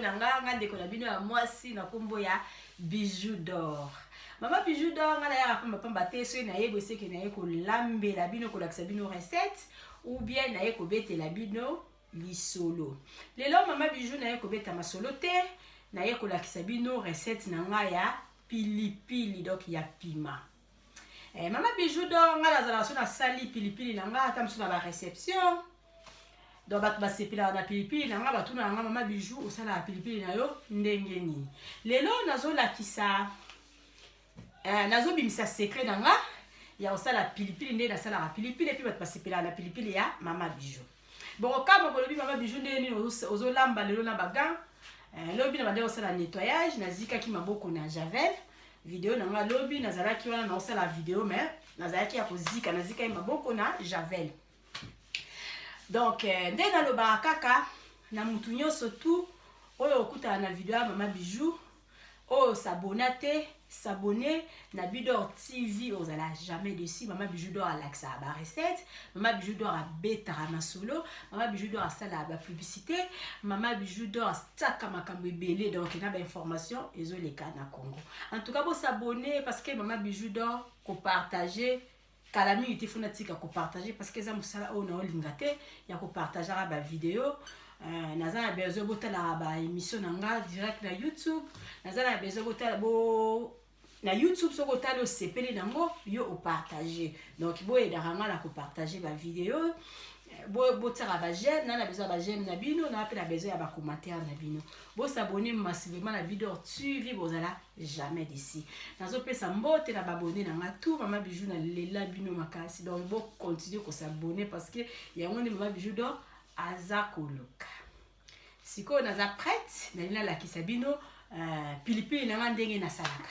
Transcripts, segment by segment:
na nga, nga ndeko na bino ya mwasi na kombo ya Bijou d'or. Mama Bijou d'or nga nayaka pamba pamba te, soki naye boye seke naye kolambela bino, kolakisa bino recette ou bien naye kobetela bino lisolo. Lelo mama Bijou naye kobeta masolo te, naye kolakisa bino recette na nga ya pilipili, donc ya pima. Eh, mama Bijou d'or nga nazalaka so nasali pilipili na nga ata mosusu na ba reception, donc bato basepelaka na pilipili na nga, batunaka nga mama Bijou osalaka pilipili na yo ndenge nini? Lelo nazolakisa eh, nazobimisa secret na nga ya kosala pilipili nde nasalaka pilipili, epuis bato basepelaka na pilipili ya mama Bijou. Bokokamwa bolobi mama Bijou ndenge nini ozolamba lelo na bagan. Eh, lobi na bandaki kosala nettoyage, nazikaki maboko na javel. Video na nga lobi nazalaki wana naosala video, mais nazalaki ya kozika, nazikaki maboko na javel. Donc eh, nde nalobaka kaka na mutu nyonso tu oyo okutana na video ya mama Bijou, oyo s'abonna te, s'abonner na Bidor TV, ozala jamais dessus. Mama Bijou d'or alakisaka ba recette, mama Bijou d'or abetaka masolo, mama Bijou d'or asalaka ba publicité, mama Bijou d'or atiaka makambo ebele, donc na ba information ezoleka na Congo. En tout cas bo s'abonner parce que mama Bijou d'or ko partager kala mingi te, fo natika ko partager parce que eza mosala oyo naolinga te ya ko partageaka ba video. Naza na besoin botalaka ba émission na nga direct na YouTube, naza na besoin botala bo na YouTube, soki otali osepeli nango yo opartage. Donc boyedaka nga na kopartage ba video, botiaka ba j'aime, na na besoin ya ba j'aime na bino, na mpe na besoin ya ba commentaire na bino. Bosabone massivement na Bidor TV, bozala jamais d'ici. Nazopesa mbote na babone na nga tout, mama Bijou na lela bino makasi, donc bocontinue kosabone parce que yango nde mama Bijou d'or aza koluka. Sikoyo naza prête, nalingi nalakisa bino pilipili na nga ndenge nasalaka.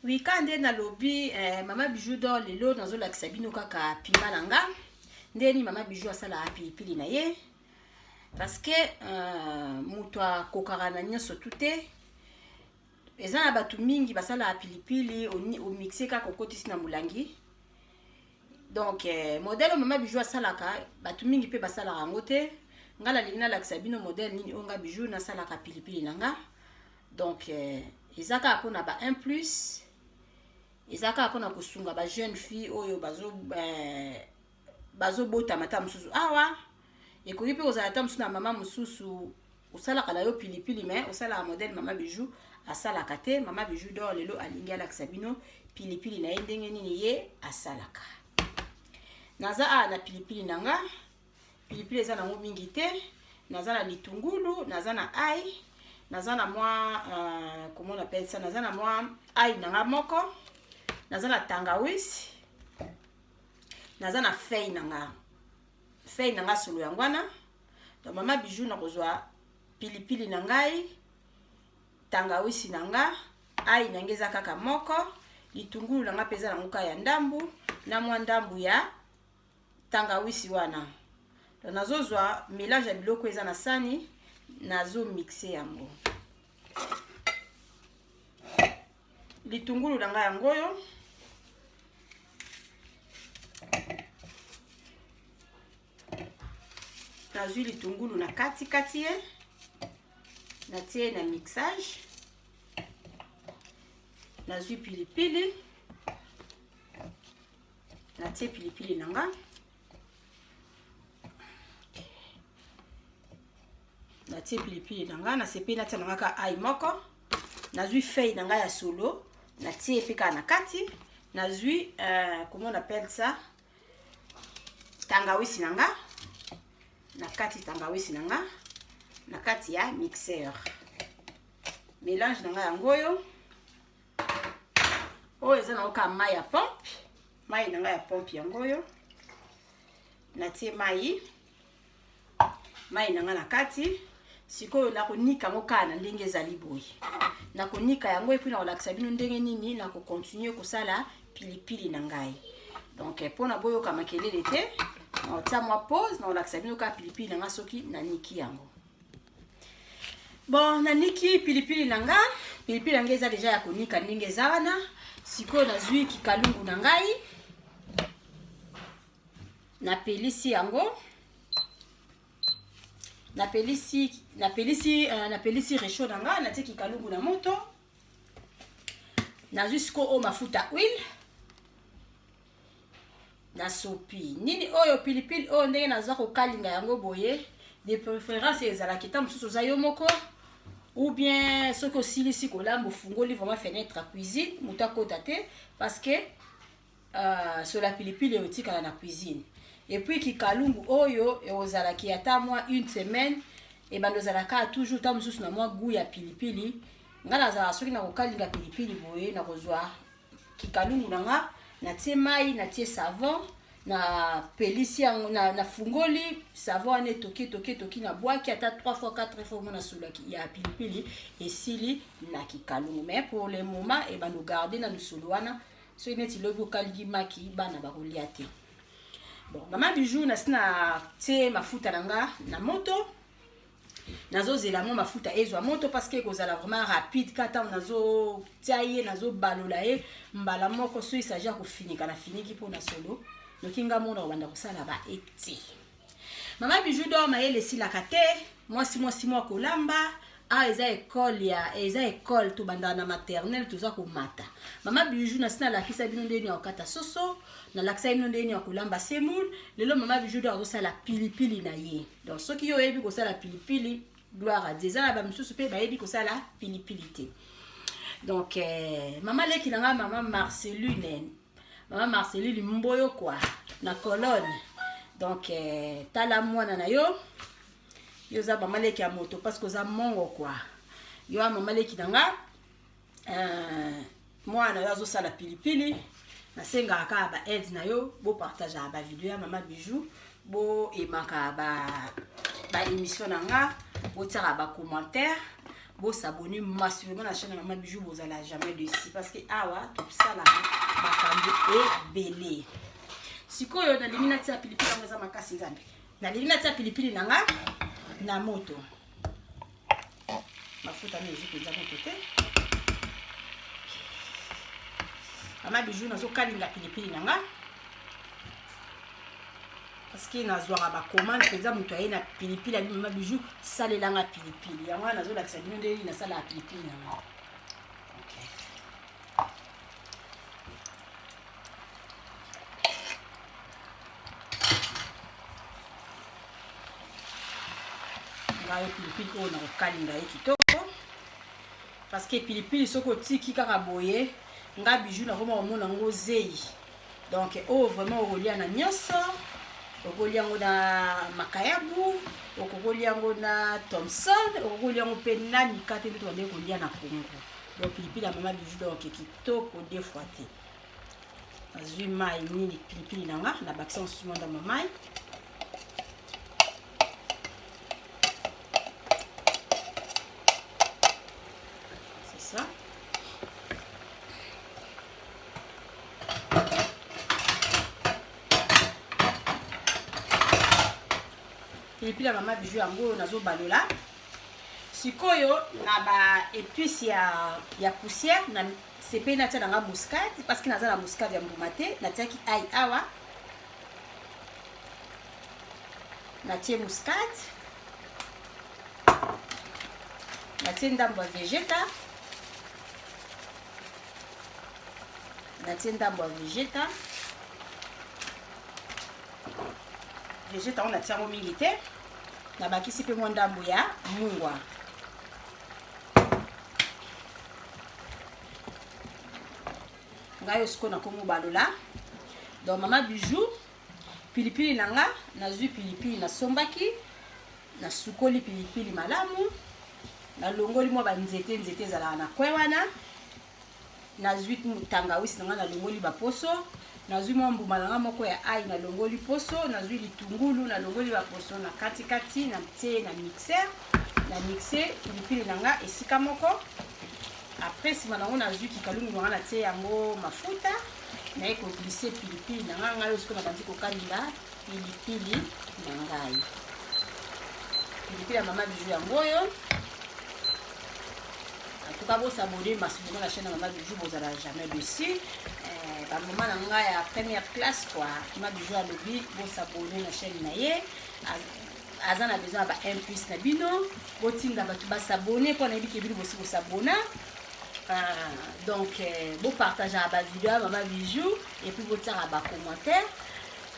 Wika nde nalobi mama Bijou d'or lelo nazolakisa bino kaka pima na nga ndeni mama Bijou asalaka pilipili na ye, parce que moto akokaka na nyonso tu te. Eza na bato mingi basalaka pilipili omixe kaka okotisi na molangi. Donc modèle oyo mama Bijou asalaka bato mingi mpe basalaka yango te. Nga nalingi nalakisa bino modèle nini oyo nga Bijou nasalaka pilipili na nga. Donc eza kaka mpona ba 1 plus, eza kaka mpona kosunga ba jeune fille oyo bazobotama ata mosusu awa. Ekoki mpe kozala ata mosusu na mama mosusu osalaka na yo pilipili, mais osalaka modèle mama Bijou asalaka te. Mama Bijou d'or lelo alingi alakisa bino pilipili na ye ndenge nini ye asalaka. Naza awa na pilipili na nga, pilipili eza nango mingi te. Naza na litungulu, naza na ail, naza na mwa comment on appelle ça, naza na mwa ail na nga moko, naza na tangawisi, naza na feuille na nga, feuille na nga solo yango wana. Donc mama Bijou nakozwa pilipili na ngai, tangawisi na nga, ail na nga eza kaka moko, litungulu na nga mpe eza nango kaka ya ndambu na mwa ndambu ya tangawisi wana. Donc nazozwa mélange ya biloko eza na sani, nazo mixe yango. Litungulu na ngai yango oyo, nazwi litungulu na kati kati ye, natie na mixage, nazwi pilipili, natie pilipili na nga, natie pilipili na nga, nasepeli natia na nga ka ail moko, nazwi feuille na nga ya solo, natie pe kaka na kati, nazwi comment on appelle ça, tangawisi na nga na kati, tangawisi na nga na kati ya mixeur. Mélange na nga yango oyo, oyo eza nango kaka mai ya pompe, mai na nga ya pompe yango oyo, natie mai, mai na nga na kati. Sikoyo nakonika yango kaka na ndenge ezali boye, nakonika yango epuis nakolakisa bino ndenge nini nakokontinue kosala pilipili na ngai. Donc mpona boyoka makelele te, nakotia mwa pause, nakolakisa bino kaka pilipili na nga soki naniki yango. Bon, naniki pilipili na nga, pilipili na ngai eza deja ya konika ndenge eza wana. Sikoyo nazwi kikalungu na ngai, napelisi yango. Napelisi napelisi uh, napelisi rechaud na nga, natie kikalungu na moto. Nazwi sikoyo oyo mafuta huile, nasopi nini oyo pilipili oyo ndenge naza kokalinga yango boye. De préférence ezalaki ntango mosusu oza yo moko, ou bien soki osilisi kolamba, ofungoli vraiment fenêtre ya cuisine, moto akota te, parce que sola pilipili otikala na cuisine. Et puis kikalungu oyo ekozalaki ata mwa une semaine, ebanda ozalaka toujours ntango mosusu na mwa goût ya pilipili. Ngai nazalaka, soki nakokalinga pilipili boye, nakozwa kikalungu na nga, natie mai, natie savon, napelisi yango, nafungoli savon wana, etoki, etoki, etoki, nabwaki ata 3 fois, 4 fois, omona solo ya pilipili esili na kikalungu. Mais pour le moment ebanda ogarde na solo wana. Soki neti lobi okalingi maki, bana bakolia te. Bon, mama Bijou, nasi na tie mafuta na nga na moto, nazozela mwa mafuta ezwa moto, parce que ekozala vraiment rapide. Ka ntango nazotia ye, nazobalola ye mbala moko. So il s'agit ya kofinika, nafiniki mpona solo noki nga mona kobanda kosala ba ete. Mama Bijou d'Or, mayele esilaka te. Mwasi, mwasi mwa kolamba awa eza ekole ya eza ekole, tobandaka na maternelle, toza komata. Mama Bijou, nasi nalakisa bino ndeni ya kokata soso, nalakisa bino ndeni ya kolamba semoule. Lelo mama Bijou d'Or azosala pilipili na ye. Donc soki yo oyebi kosala pilipili, gloire à Dieu. Eza na bamisusu mpe bayebi kosala pilipili te. Donc mama leki na nga, mama Marceline, mama Marceline Mboyo kwa na Colonne. Donc tala mwana na yo, yo oza mama leki ya moto, parce que oza mongo kwa yo ya mama leki na nga. Mwana yo azosala pilipili, nasengaka kaka baaide na yo, bopartageaka bavideo ya mama Bijou, boaimaka baémission na nga, botiaka bacommentaire, bos'abonner massivement na chaîne ya mama Bijou, bozala jamais déçu, parce que awa tosalaka makambo ebele. Sikoyo nalingi natia pilipili yango, eza makasi. Nzambe, nalingi natia pilipili na nga na moto. Mafuta no ezwi mpenza moto te. Mama Bijou, nazokalinga pilipili na nga parce que nazwaka bacommande mpenza. Moto aye na pilipili, abi: "Mama Bijou, salelanga pilipili." Yango wana nazolakisa bino ndenge nasalaka pilipili na nga. Okay. Ngai pilipili oyo nakokalinga ye kitoko, parce que pilipili soki otiki kaka boye, nga Bijou nakoma komona yango zei. Donc oyo vraiment okolia na nyonso, okolia yango na makayabu, okokolia yango na thomson, okokolia yango mpe na mikate nde tobandeki kolia na Congo. Donc pilipili ya mama Bijou, donc kitoko deux fois te. Nazwi mai nini, pilipili na nga, nabakisa mosusu mwa ndambo mai. C'est ça. Pilipili ya mama Bijou yango oyo nazobalola sikoyo na ba épice ya poussière. Na sepeli natia nanga muscade, parce que naza na muscade ya mbuma te. Natiaki ai awa, natie muscade, natie ndambo ya vegeta, natie ndambo ya vegeta. Vegeta yango natia yango mingi te. Nabakisi mpe mwa ndambo ya mungwa. Ngai oyo sikoyo nakomi obalola. Donc mama Bijou, pilipili na nga, nazwi pilipili nasombaki, nasukoli pilipili malamu, nalongoli mwa banzete nzete ezalaka na kwe wana. Nazwi tangawisi na ngai, nalongoli baposo. Nazwi mwa mbuma na ngai moko ya ai, nalongoli poso. Nazwi litungulu, nalongoli baposo na katikati, na tie na mixeur, na mixe pilipili na nga esika moko. Après, nsima nango, nazwi kikalungu na nga, natie yango mafuta, naye koglisser pilipili na nga. Ngai oyo sikoyo nabandi kokalinga pilipili na ngai. Pilipili ya mama Bijou yango oyo. En tout cas, bos'abonner massivement na chaîne ya mama Bijou, bozala jamais déçu. Bamama na ngai ya première classe quoi, mama Bijou alobi bos'abonner na chaîne na ye. Aza na besoin ya ba 1 plus na bino. Botinda bato basabone mpo nayebi ke bino bosi kosabona. Donc bopartageaka bavideo ya mama Bijou et puis botiaka bacommentaire.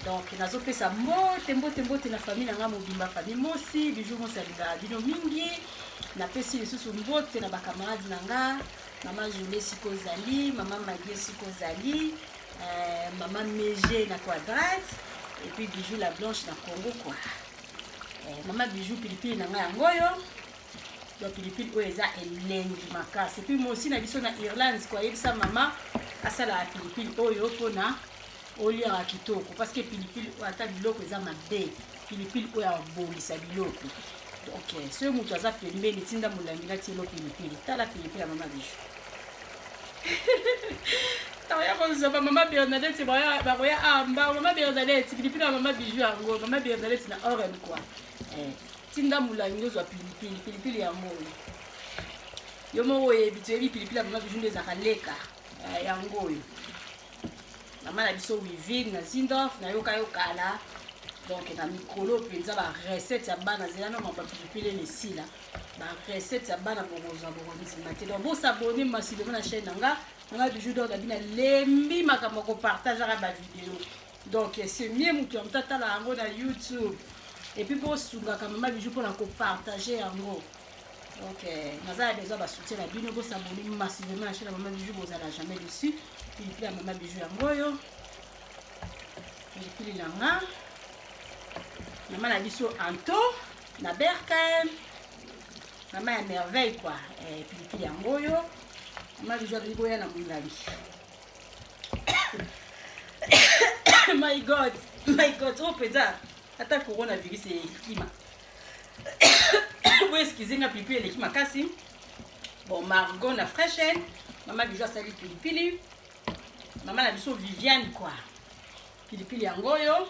Donc nazopesa mbote mbote mbote na famille na nga mobimba, famille Mosi. Bijou Mosi alingaka bino mingi. Napesi lisusu mbote na bacamarade na nga, mama Julie esika ozali, mama Magi esika ozali, mama Mege na Quadrate et puis Bijou la Blanche na Congo quoi. Mama Bijou, pilipili na ngai yango oyo. Donc pilipili oyo eza elengi makasi. Et puis mosi na biso na Irlande ko ayebisa mama asalaka pilipili oyo mpona oliaka kitoko, parce que pilipili oyo, ata biloko eza mabe, pilipili oyo abongisa biloko. Ok, soki moto aza pembeni, tinda molangi natielo pilipili. Tala pilipili ya mama Bijou. Ntango ya kozwa bamama Bernadette, bakoya amba mama Bernadette, pilipili ya mama Bijou yango. Mama Bernadette na Oren quoi, tinda molangi ozwa pilipili. Pilipili yango oyo, yo moko oyebi, toyebi pilipili ya mama Bijou nde ezalaka leka. Yango oyo, mama na biso Wivine na Zindorf, nayoka yo kala. Donc na mikolo mpenza, barecette ya bana, zela no mapa pilipili ene esila, barecette ya bana bokozwa, bokondima te. Donc bosabonner massivement na chaîne na nga, mama Bijou d'Or. Nabi nalembi makambo ya kopartageaka bavideo, donc c'est mieux moto ya moto atala yango na YouTube et puis bosungaka mama Bijou mpona kopartage yango. Donc naza ya besoin basoutien na bino. Bosabonner massivement na chaîne ya mama Bijou, bozala jamais déçu. Pilipili ya mama Bijou yango oyo, pilipili na nga. Mama na biso Anto na Berkheim, mama ya merveille quoi, pilipili yango oyo. Mama Bijou azali koya na molangi. My God, my God, oyo mpenza ata coronavirus ekima. Bo excuse nga, pilipili eleki makasi. Bon, Margot na Freshen, mama Bijou asali pilipili. Mama na biso Viviane quoi, pilipili yango oyo.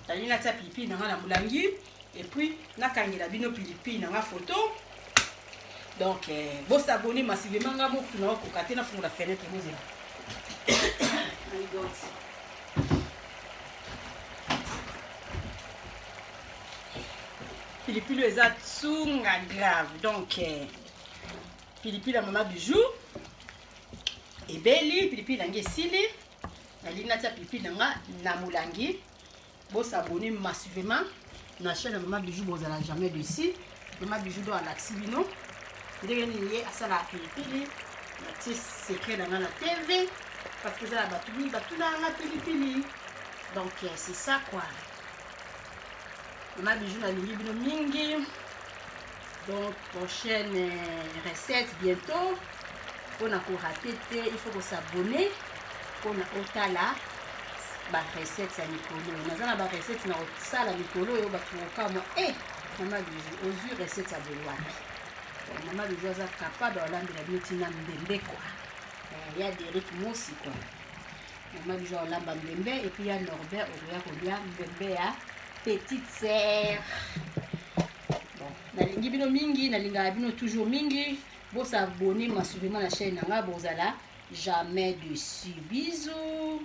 Nalingi natia pilipili na nga na molangi et puis nakangela bino pilipili na nga photo. Donc bosabonner massivement. Nga moku na okoka te, nafungola fenêtre, bozela. My God, pilipili oyo eza tsunga grave. Donc pilipili ya mama Bijou ebeli, pilipili na ngai esili. Nalingi natia pilipili na nga na molangi. Bosabonner massivement na chaîne ya mama Bijou, bozala jamais déçu. Mama Bijou do alakisi bino ndenge nini ye asalaka pilipili. Natie secret na nga na TV parce que eza na bato mingi batunaka nga pilipili. Donc c'est ça quoi. Mama Bijou, nalingi bino mingi. Donc prochaine recette bientôt. Mpona korater te, il faut kosabonner mpona otala barecette ya mikolo oyo. Naza na barecette na kosala mikolo oyo, bato kokamwa: "E mama Bijou, ozwi recette ya boye wapi?" Mama Bijou aza capable, olambela bino ntina mbembe quoi, ya Derik Mosi quoi. Mama Bijou olamba mbembe et puis ya Norbert okoya kolia mbembe ya petite sœur. Bon, nalingi bino mingi, nalingaka bino toujours mingi. Bosabonner massivement na chaîne na nga, bozala jamais déçu. Bisous.